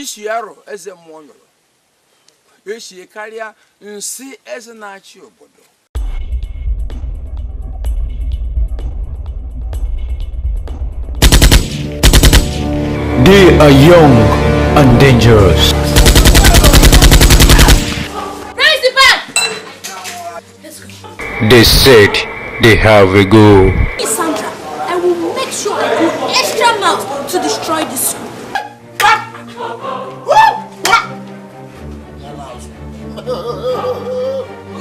Isi arụ eze mmụọ nyụrụ. Esi karịa nsị eze na-achị obodo. They are young and dangerous. Principal! Let's go. They said they have a goal. Sandra, I will make sure I go extra miles to destroy this school.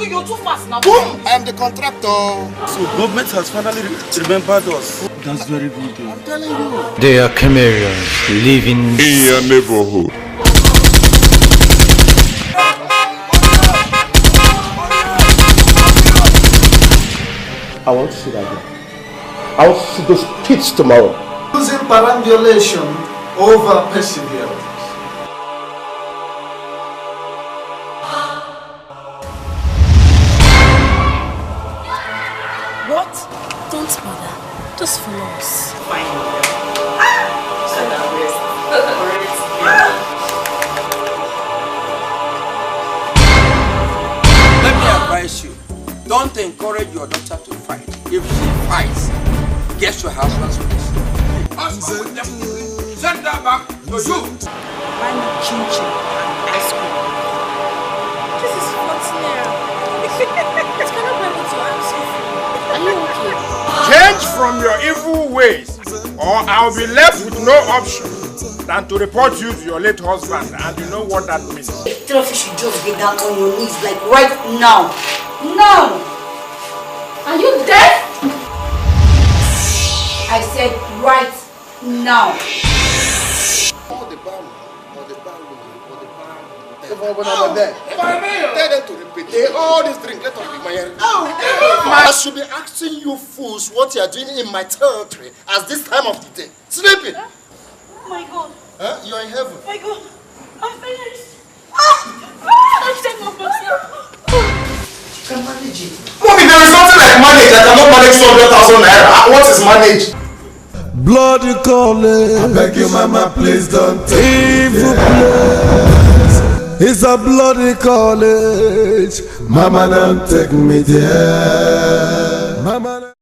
You're too fast now. Boom! I am the contractor. So government has finally remembered us. That's very good. I'm telling you. They are chameleons living in your neighborhood. I want to see that girl. I want to see those kids tomorrow. Using perambulation over perseverance. What? Don't bother. Just follow us. Fine. Let me advise you. Don't encourage your daughter to fight. If she fights, get your husband's place. Husband will definitely send her back to you. Buy me chin chin and ice cream. This is 14 naira. It cannot buy what you ask for. Are you okay? Change from your evil ways, or I'll be left with no option than to report you to your late husband, and you know what that means. Three of you should just get down on your knees, like right now. Now! Are you deaf? I said right now. Tell them to repeat. They all this drink. Let us be my. I should be asking you fools what you are doing in my territory at this time of the day. Sleeping. Oh my God. Huh? You are in heaven. Oh my God. I'm finished. I'm taking off myself. You can manage it. Mommy, there is something like manage. I cannot manage 200,000 naira. What is manage? Bloody calling. I beg you, mama, please don't take evil place. It's a bloody college. Mama, don't take me there. Mama.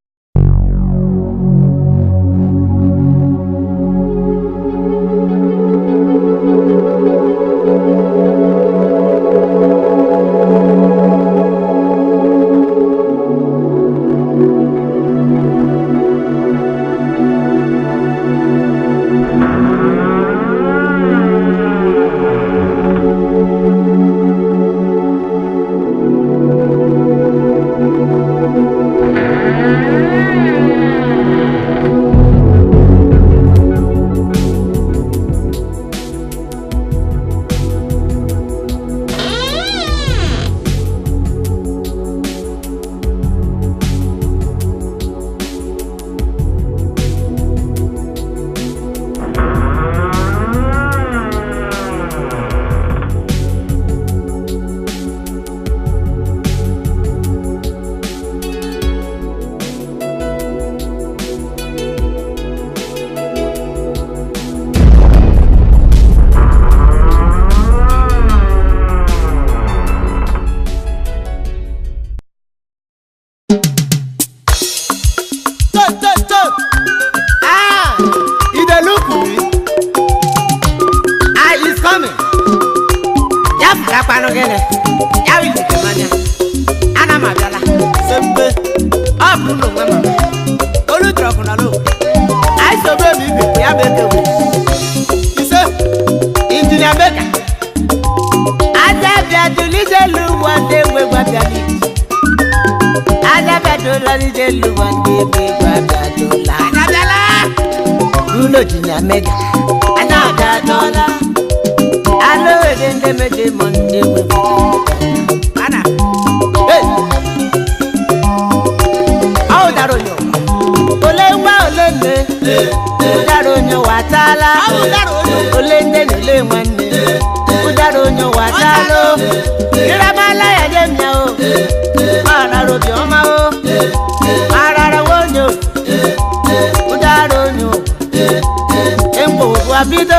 ụwa bido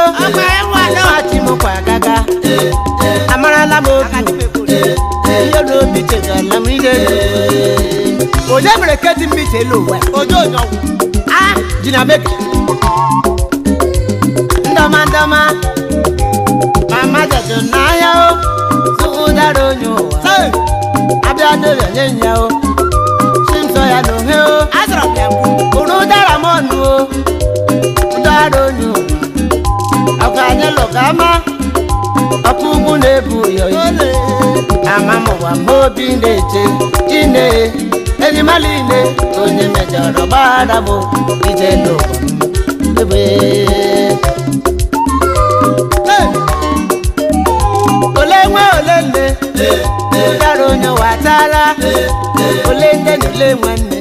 machi m kwa gaga amarala m obi ihe n'obi chegala m ihe onye mere kedi mmiri elu ụwa onye onye ọgwụ a ji na meke ndọma ndọma mama jọjọ n'ahịa o tụụdara onye ụwa abịa n'ụlọ nye ya o chimsọ ya n'ohe o ụrụ ụdara m ọnụ o ụdara onye ụwa ọkụ anyị lụka ama ọkụ ugwu na-ebu ụyọ ama m ụwa ma obi na-eche ine enyima niile onye mejọrọ gbaghara m ije n'ụwa m ebe. Ole nwe ole nne ụdara onye ụwa ataala ole nne na ole nwanne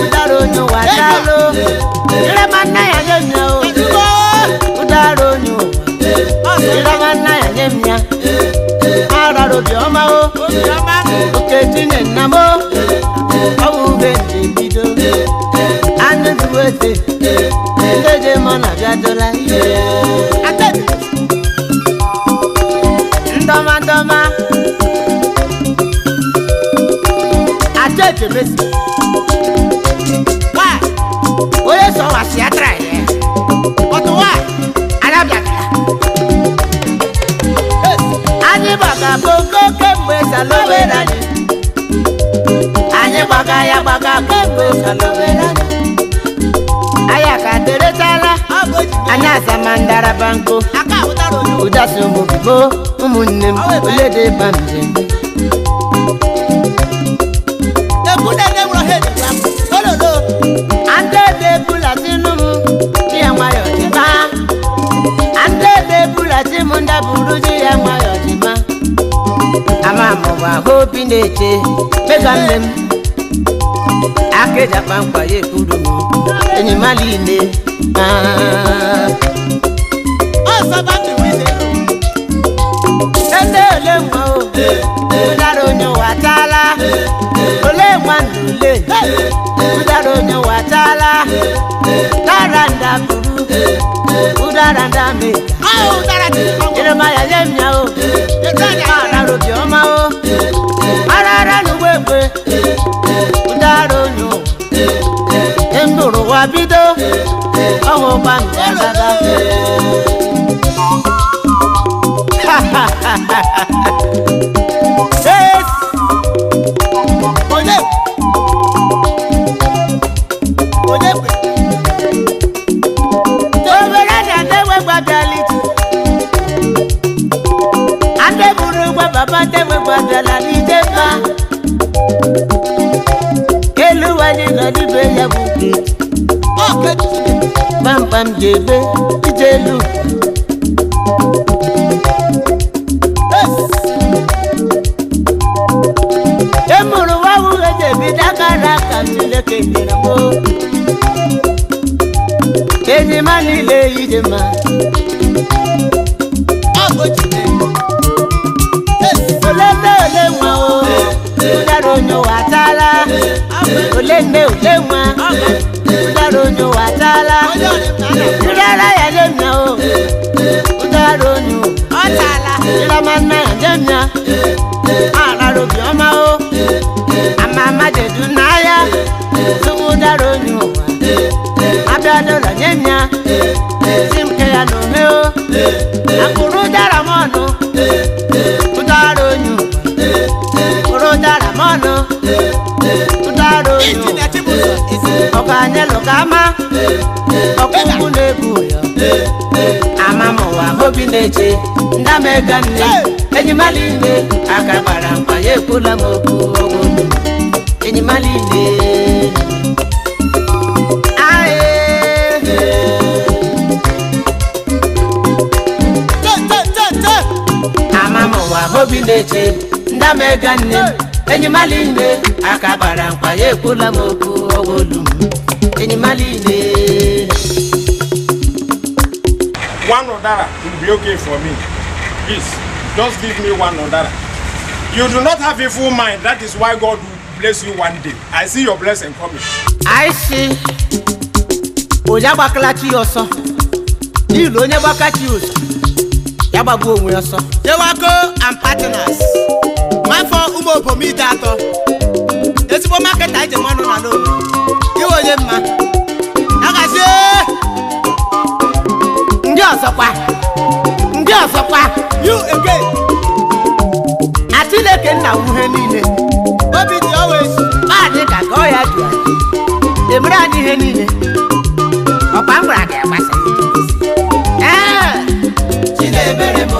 ụdara onye ụwa ataala ịrama nna ya nye m ya o ụdara onye ụwa ịrama nna ya nye m ya arara obiọma o okechi nye nna m o ọ bụ ube nje bido anụ duwete ndị je mọ na bịadola ihe ndọma ndọma ajeje mesi why onye sọ wa si atara ya ọtụ why anabiatara anyị gbaga bongo kemgbe salobere anyị anyị gbaga ya gbaga kemgbe salobere anyị anyị aka teretala anyị asamandara banko ụdasị ụmụbibo ụmụnne m olede ba njem andebebulatinụ m ji ya nwayọ dịma andebebulati m ndaburu ji ya nwayọ dịma ama mụwa obi na-eche mega nne m akịjakpa nkwa ya ekwuru m enyima niile ede ole nwa o ụdara onye ụwa taala ole nwa ndule ụdara onye ụwa taala dara nda buru ụdara nda meka jeremaya nye m ya o arara obiọma o arara n'ugbo egbe ụdara onye ụwa ndụrụ ụwa bido ọhụkwa nke agaga. Yes. Onye onye kwe obere na ndewe gbabiala ije ade buru ụgbọ baba ndewe gbabiala n'ije mba elu wanye nọ n'ibe ya bụ nke kpamkpam jebe ije elu. Emuru wa wuhe jebi dakara ka Chineke nyere m o. Ejima niile ije ma ole nne ole nwa o ụdara onye ụwa ataala ole nne ole nwa ụdara onye ụwa ataala ụdara ya nye m ya o ụdara onye ụwa ịrama nna ya nye m ya arara obiọma o ama ama jedu n'ahịa tụwụ ụdara onye ụwa abịa n'ụlọ nye m ya si m ke ya n'ome o akpụrụ ụdara m ọnụ ụdara onye ụwa kpụrụ ụdara m ọnụ ụdara onye ụwa ọkụ anyị lụka ama ọkụ ụkwụ na-ebu ụyọ ama m ụwa obi na-eche ndamega nne enyima niile aka gbara mkpa ya ekwula m okwu ogwu enyima niile ae ama m ụwa obi na-eche ndamega nne enyima niile aka gbara mkpa ya ekwula m okwu ogwolu m enyima niile. One odara will be okay for me. Please, just give me one odara. You do not have evil mind. That is why God will bless you one day. I see your blessing coming. I see. Onye agbakala chi ya ọsọ. N'ihi onye gbakachi ụzọ ya gbagbuo onwe ya ọsọ. Jewako and partners. Nwafọ ụmụ obomide atọ. Ezigbo maketa ije mmanụ na n'obi. Iwe onye mma. Agazie. Ndị ọzọkwa. Ndị ọzọkwa. You again. Achineke nna wuhe niile. Obi dị always. Maadị ka ka ọ ya jụ anyị. Emere anyị ihe niile. Ọkwa m gwara gị agbasa. Ee. Chinemere m.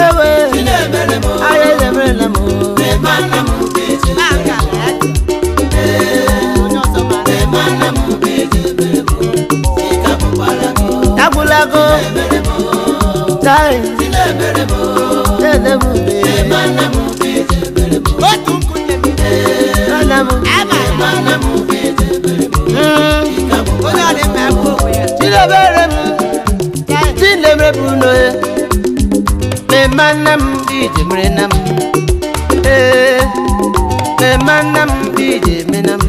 Ewe. Chinemere m. Anyị emerela m. Emana m beje. Emana m beje mere m. Ike abụkwala gị. Agwụlago. Tai. Chinemere m. Ele m be. Emana m beje mere m. Otu nkụ nne m. Ana m. Emana m beje mere m. Ike abụkwala Onye ọ dị mma egbu onwe ya. Chinemere m. Chinemere bụ n'oye. Mema nna m ije mere na m. Ee. Mema nna m ije me na m.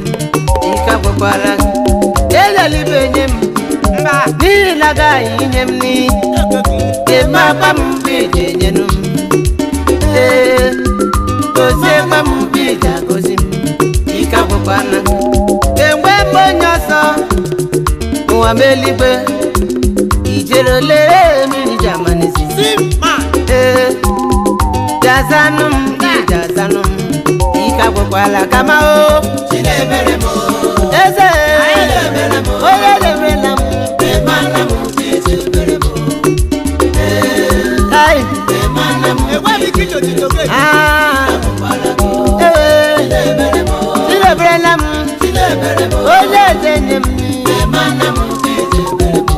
Ike agwakwara gị. Elela ibe nye m. Mba. N'ihi na agaghị inye m n'iyi. Eme akpa m ije nyenu m. Ee. Gozie akpa m ije agọzi m. Ike agwakwana. Enwe m onye ọsọ. Ụwa m eluigwe. Ijere olere mmiri ji ama n'etiti. Ee. Jazanụ m jazanụ m. Ike agwakwala kama o. Chinemere m. Eze. Chinemere m. Onye na-emerela m. Emana m beje mere m. Ai. Emana m Enwe m ike iji otito gị. Ah. abụkwala gị. Ee. Chinemere m. Chinemerela m. Chinemere m. Onye eze nye m. Emana m beje mere m.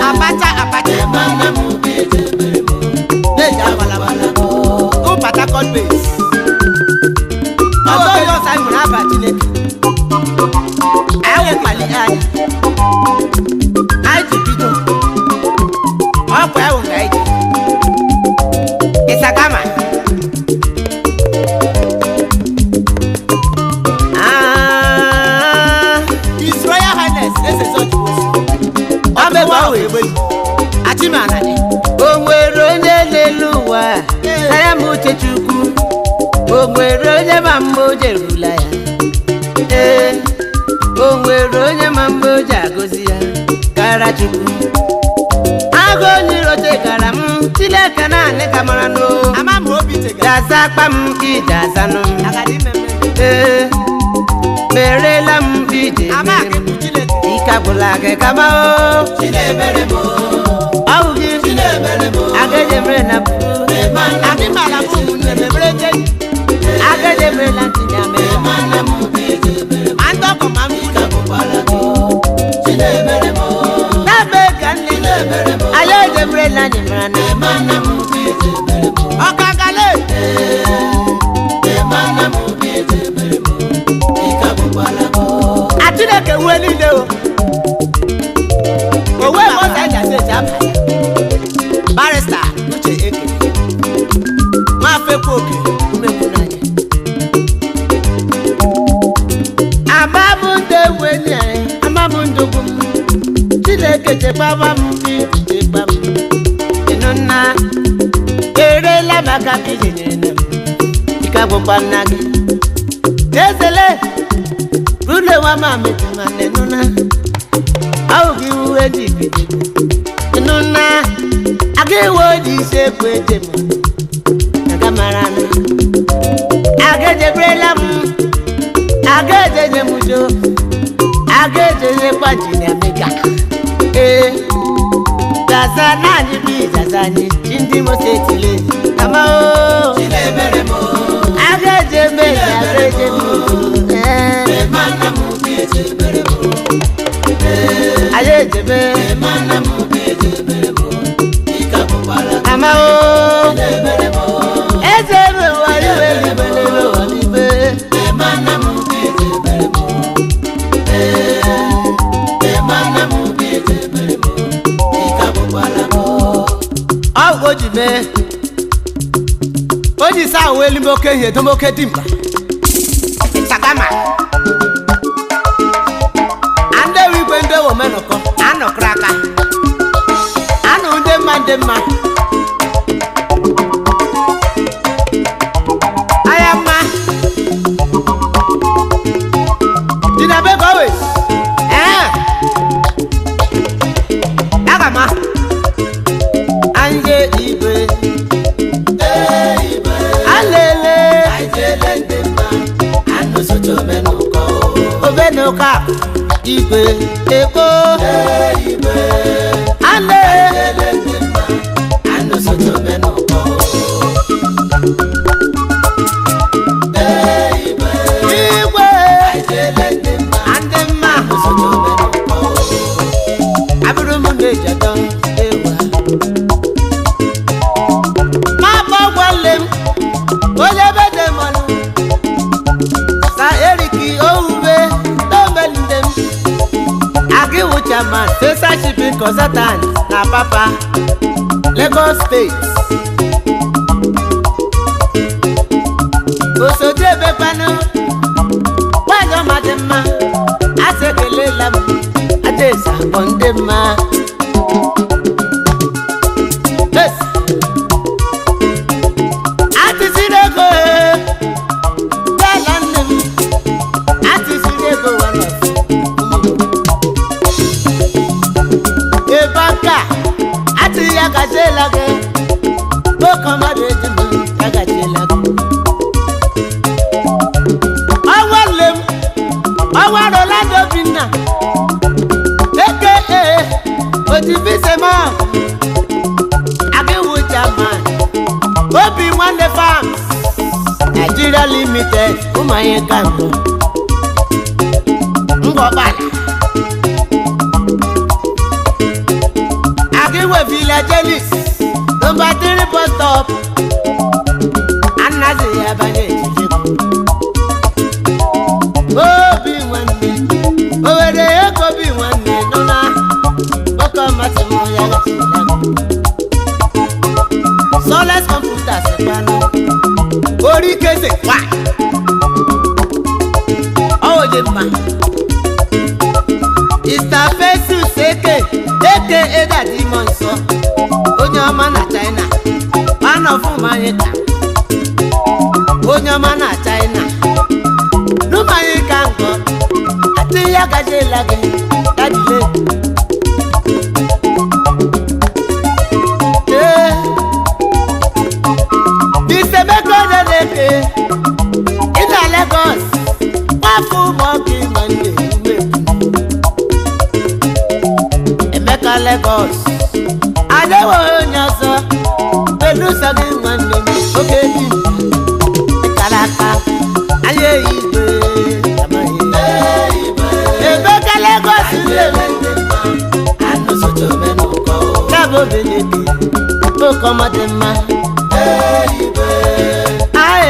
Abacha abacha. Emana m beje mere m. Na-eji abalabala. Go Port Harcourt base. Ọzọ onye ọzọ anyị nwere aba Chineke. Anyị wụkwali anya. Anyị ji bido. Ọkwa ewu ka anyị ji. Ịsakama. Ah. His Royal Highness Eze George Nwosu. Amegbe Ọtụtụ ahụ egbe. Achịma Anadi. O nwere onye n'elu ụwa nara m uche Chukwu. O nwere onye ma mgbe o jerula ya. Ee, o nwere onye ma mgbe o ji agọzi ya kara Chukwu. Agụ onye iro chegara m Chineke naanị ka mara nụ. Ama m obi chegara. Jaza akpa m ije azanụ m. Agadi mmemme. Ee, merela m ije Ama mere m. akịkụ Chineke. Ike agwụla gị kama o. Chinemere m. Ọwụ gị Chinemere m. agaje mere na bụ. Emana m Adị m ala bụ ụmụnne m emere je. Agaje mere na ntinye mere. Emana m beje mere m. Ma ndị ọgọ ma m Ike abụkwala gị. Chinemere m. N'ebe ka nne Chinemere m. anyị ejemere na anyị mara na Emana m beje mere m. Ọkagale. Emana m beje mere m. Ike abụkwala gị. Achineke wuo niile o. Owe ebe ọsọ eji asa eji aba ya. Barrister Uche Eke. Nwafekwu oke umekwu n'anya. Ama m ndị ewu enyi anyị, ama m ndị ugwu m. Chineke chekwaba m chekwa m. Ịnụ nna erela m aka ka iji nyere nne m. Ike agwụkwa nna gị. Ezele rule nwa ma metụma nịnụ na. Ahụ gị iwu eji bido. Ịnụ nna aga iwe oji isi ekwu eje m. Aga mara na. Aga ejeberela m. Aga ejeje m ujo. Aga ejeje gbaji na mega. Ee. Gaza naanị bụ ijaza anyị chi ndị Imo steeti le. Kama o. Chinemere m. Aga eje m eje aga eje m ujo. Ee. Emana m beje mere m. Anyị ejebe. Emana m beje mere m. Ike abụkwala gị. Ama o. Chinemere m. Eze ebe ụwa iwe iwe n'ebe ụwa n'ibe. Emana m beje mere m. Emana m beje mere m. Ike abụkwala gị. Ọ bụ o ji mee. O ji saa uwe elume oke ihe edome oke dimkpa. Ịchakama. Ndị ewu igwe ndị ewu omenụkọ. Anọkọrọ aka anụ ndị mma ndị mma aya mma dinabe gọwes ee agama anje igwe alele obenuka igwe eko ale igwe andị mma abụrụ m na-ejado ewa ma gbagwale m onye ebe dị mmanụ sa eriki owuwe tomelinde m agiwu chairman sesa shipping consultant na Papa Lagos State osote ebekwanụ nwanyị ọma dị mma asị ekelela m adaeze akpọ ndị mma. Yes. Atịsiri ego bịala nne m atịsiri ego one of ebe aka atịghị ya gaziela gị oke mmadụ eji m ya gaziela gị ọnwa nle m ọnwa Rolando Obinna aka Otifisema Akinwu Chairman Obi Nwanne Farms Nigeria Limited ụmụanyị ka mbụ Ngọkpala Akinwe Villagelis number 3 bus stop anaghị ya banye ejije Obi Nwanne Owere ego Obi Nwanne nọ na oke ọmasị m ya gasịla Solace Computers kwanụ orí kese wa ọwọ́ mma Mr. Festus Eke eke edadi mọ nsọ onye ọma na China anọ fún mmanya ka onye ọma na China n'ụmanye ka nkọ atị ya gajiela gị dadile ee Mr. Emeka Odeleke ị na Lagos nwafọ ụmụọkụ nwanne umebu Emeka Lagos adịghị onye ọzọ beluso gị nwanne m oke dị kara aka anya igwe amaghị Emeka Lagos nne m Odeleke oke ọma dị mma ae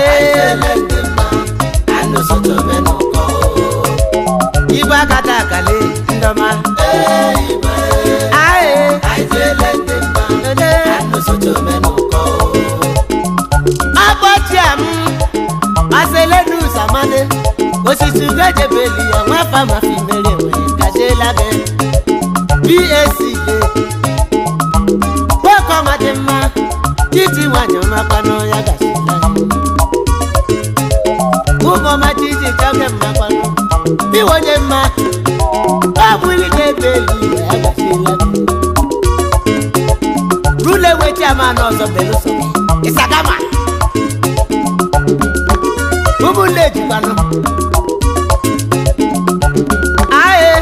igwe akata akale ndọma ae agbọchia m maselenu samade osisi ugejebeli ya nwafa ma fi mere nwere gaziela gị PAC le nwoke ọma dị mma titi nwanyị ọma kwanụ ya gasịla ụmụ ọma titi chọke mma kwanụ iwe onye mma ọ bụrụ na ebe elu ya gasịla rule wechi ama n'ọzọ belụsọ gị ịsagama ụmụnne ejikwanụ ae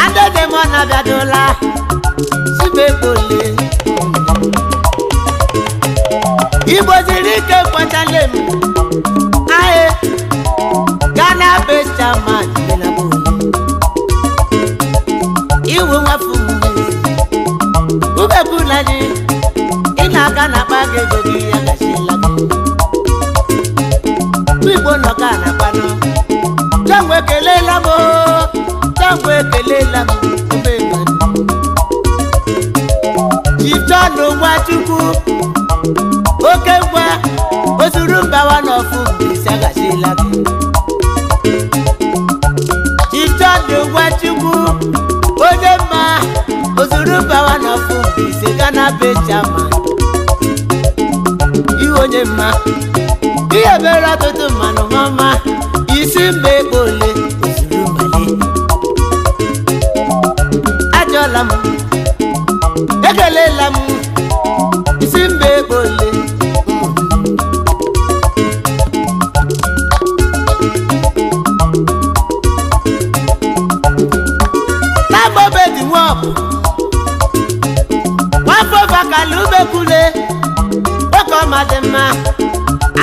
adọdem ọ na-abịadola chibegbole igbo ziri ike kwachale m ae Ghana based chairman iwu nwafu ubekwulani ị na-aga na akpa gị ego gị ya gachila gị igbo nọka na kwanụ changwe ekelela m changwe ekelela m Chief John Nwachukwu oke ngwa ozuru mbawa n'ọfụ mbilisi aghachila gị Chief John Nwachukwu onye mma Ozuru bawa na fún ise Ghana be chairman. Iwe onye mma. Ihe mere ọtụtụ mmanụ ọma. Isi mba ekpole ozuru mbale. Ajọla m. Ekelela m. Isi mba ekpole. Kalubekule oko madema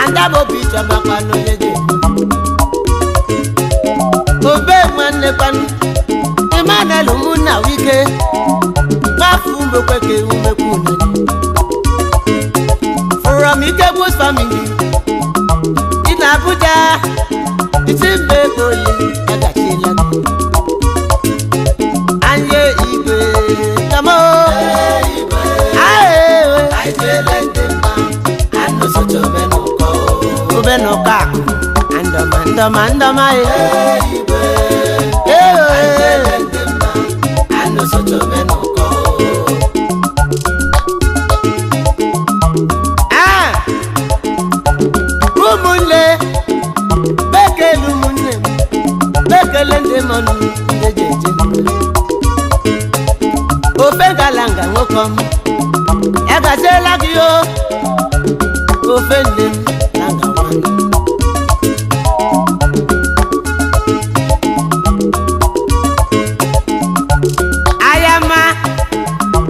andabo bicho makwano yeje obe nwanne kwanu Emmanuel muna wike mafu mbekweke umekune from Ikegbu's family in Abuja itimbe gole agachila anye igwe kamo. Andoma ah ụmụnne bekele ụmụnne bekele ndị mmanụ jejeje ofe galanga nwoke ọma ya gaziela gị o ofe nne m na ngawanụ.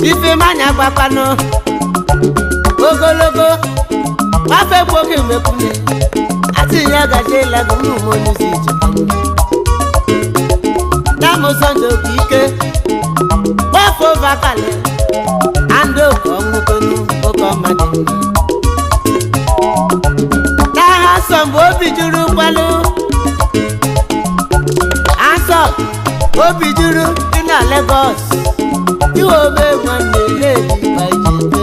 Ife manya gbakwano ogologo afe gboge mekwune ati ya gaziela gị ụmụ onye ije tamusondo ike gbafo bakale ando ọnwụkwenu oke ọma dị mma n'agha nsọ mgbe obi juru kwalụ asọ obi juru dị na Lagos. Iwe obe nwanne lady ma ijebe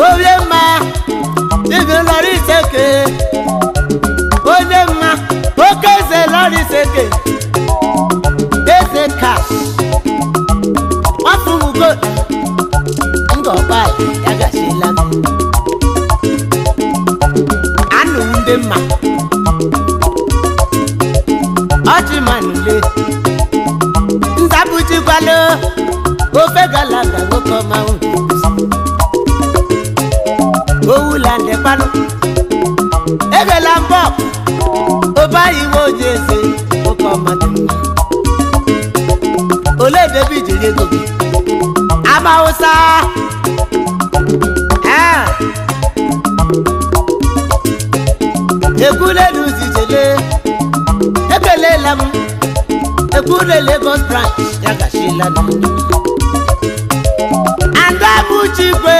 onye mma dịbị lọrọ iseke onye mma oke eze lọrọ iseke eze kash nwafumugo ngọkpa ya gachila anụ ndị mma ọchịmanule nzabuchikwalo ofe galanga nwoke ọma owulandekwanụ egela mbọ obayiwe onye eze nwoke ọma dị mma olee ebe ijiri ego gị amawụsa ekwulelu zijele ekelela m ekwule Lagos branch ya gachila na Adamuchigwe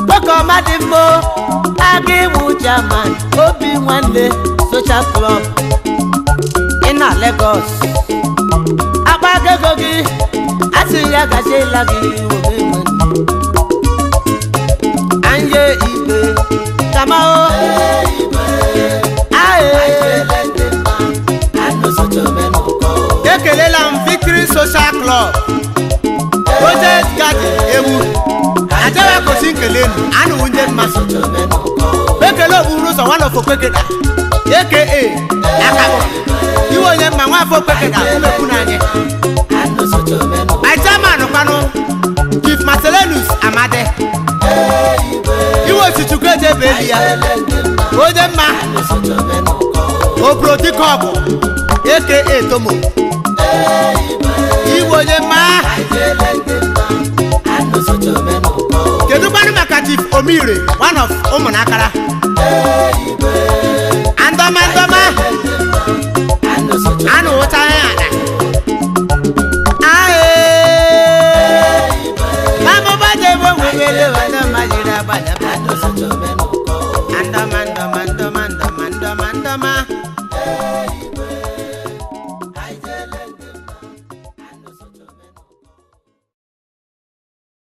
nwoke ọma dị mma aga ịwụ chairman obi nwanne social club ị na Lagos akpago ego gị asị ya gachila gị obi nwanne anye igwe kamao ekelela m Victory Social Club Project Garden ewu ajawa kwesị nkele enu anụwụ ndị mma ekele okpuru ụzọ nwanọfọ okpekeda aka akabọ iwe onye mma nwafọ okpekeda umekwu n'anya my chairman kwanụ Chief Marcellinus Amade iwe ochichukwu ejebe eli ya onye mma obrodikọbụ aka Tomo iwe onye mma. Kedu kwanụ maka Chief Omire one of ụmụnakara